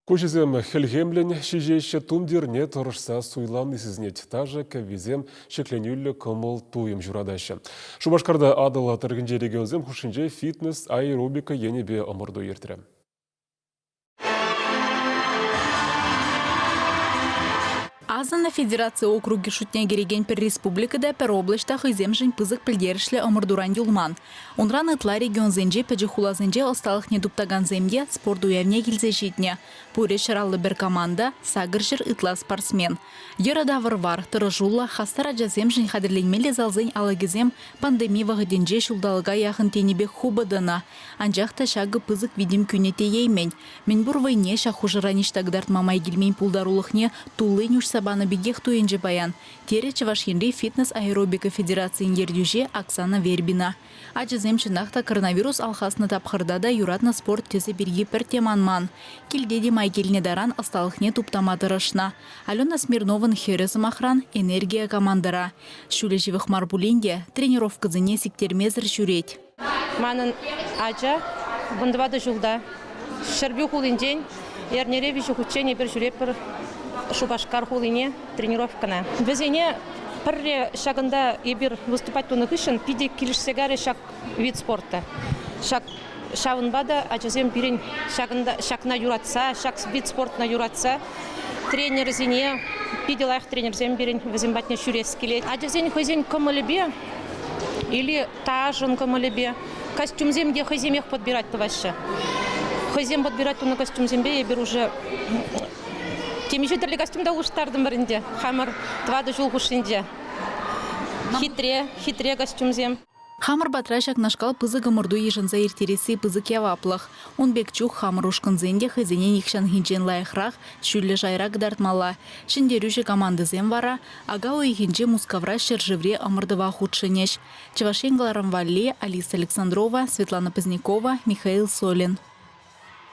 Куҫӗсем хӗлхемлӗн ҫиҫеҫҫӗ, тумтирне тӑрӑшса суйлани сисӗнет. Ташӑ кӗввисем ҫӗкленӳллӗ кӑмӑл-туйӑм ҫуратаҫҫӗ. Шупашкарта Атӑл тӑрӑхӗнчи регионсем хушшинче фитнес-аэробика енӗпе ӑмӑрту иртрӗ. Асӑннӑ федераци округӗ шутне кӗрекен пӗр республика та, пӗр облаҫ та хӑйсемшӗн пысӑк пӗлтерӗшлӗ ӑмӑртуран юлман. Унран ытла регионсенчи пӗчӗк хуласенче ӑсталӑхне туптакансем те спорт уявне килсе ҫитнӗ. Пурӗ 151 команда, 800 ытла спортсмен. Йӑрӑ та вӑр-вар, тӑрӑшуллӑ, хастар ачасемшӗн хатӗрленмелли залсен алӑкӗсем пандеми вӑхӑтӗнче ҫулталӑка яхӑн тенӗ пек хупӑ тӑнӑ. Анчах та ҫакӑ пысӑк витӗм кӳнӗ тееймӗн. Мӗнпур вӑйне ҫак хушӑра ниҫта кӑтартма май килмен пултарулӑхне туллин уҫса панӑ пекех туйӑнчӗ паян, терӗ Чӑваш Енри фитнес-аэробика федерацийӗн ертӳҫи Оксана Вербина. Ачасем чӑнах та коронавирус алхаснӑ тапхӑрта та юратнӑ спорт тӗсӗ пирки пӗртте манман. Килте те май килнӗ таран ӑсталӑхне туптама тӑрӑшнӑ. Алена Смирновӑн хӗрӗ, сӑмахран, «Энергия» командӑра. Ҫулӗ ҫывӑх мар пулин те тренировкӑсене сиктермесӗр ҫӳрет. Манӑн ача 14 ҫулта. Ҫӗрпӳ хулинчен эрнере виҫӗ хутчен эпир ҫӳретпӗр Шупашкар хулине тренировкӑна. Вӗсене пӗрре ҫакӑнта эпир выступать тунӑ хыҫҫӑн питӗ килӗшсе кайрӗ ҫак вид спорта. Ҫак ҫавӑнпа та ачасем пирӗн ҫакӑнта ҫакна юратса, ҫак вид спортна юратса тренерсене питӗ лайӑх тренерсем пирӗн вӗсем патне ҫӳрес килет. Ачасен хӑйсен кӑмӑлӗпе или ташӑн кӑмӑлӗпе костюмсем те хӑйсемех подбирать тӑваҫҫӗ. Хӑйсем подбирать тунӑ костюмсемпе эпир уже темиҫе тӗрлӗ костюм та улӑштартӑмӑр ӗнтӗ хамӑр 4 ҫул хушшинче. Хитре, хитре костюмсем. Хамӑр патра ҫакнашкал пысӑк ӑмӑрту йышӑнса ирттересси пысӑк яваплӑх. Ун пек чух хамӑр ушкӑнсен те хӑйсене нихҫанхинчен лайӑхрах, ҫӳллӗ шайра кӑтартмалла. Ҫӗнтерӳҫӗ командӑсем вара ака уйӑхӗнче Мускавра ҫӗршыври ӑмӑртӑва хутшӑнӗҫ. Чӑваш Ен кӑларӑм валли Алиса Александрова, Светлана Позднякова, Михаил Солин.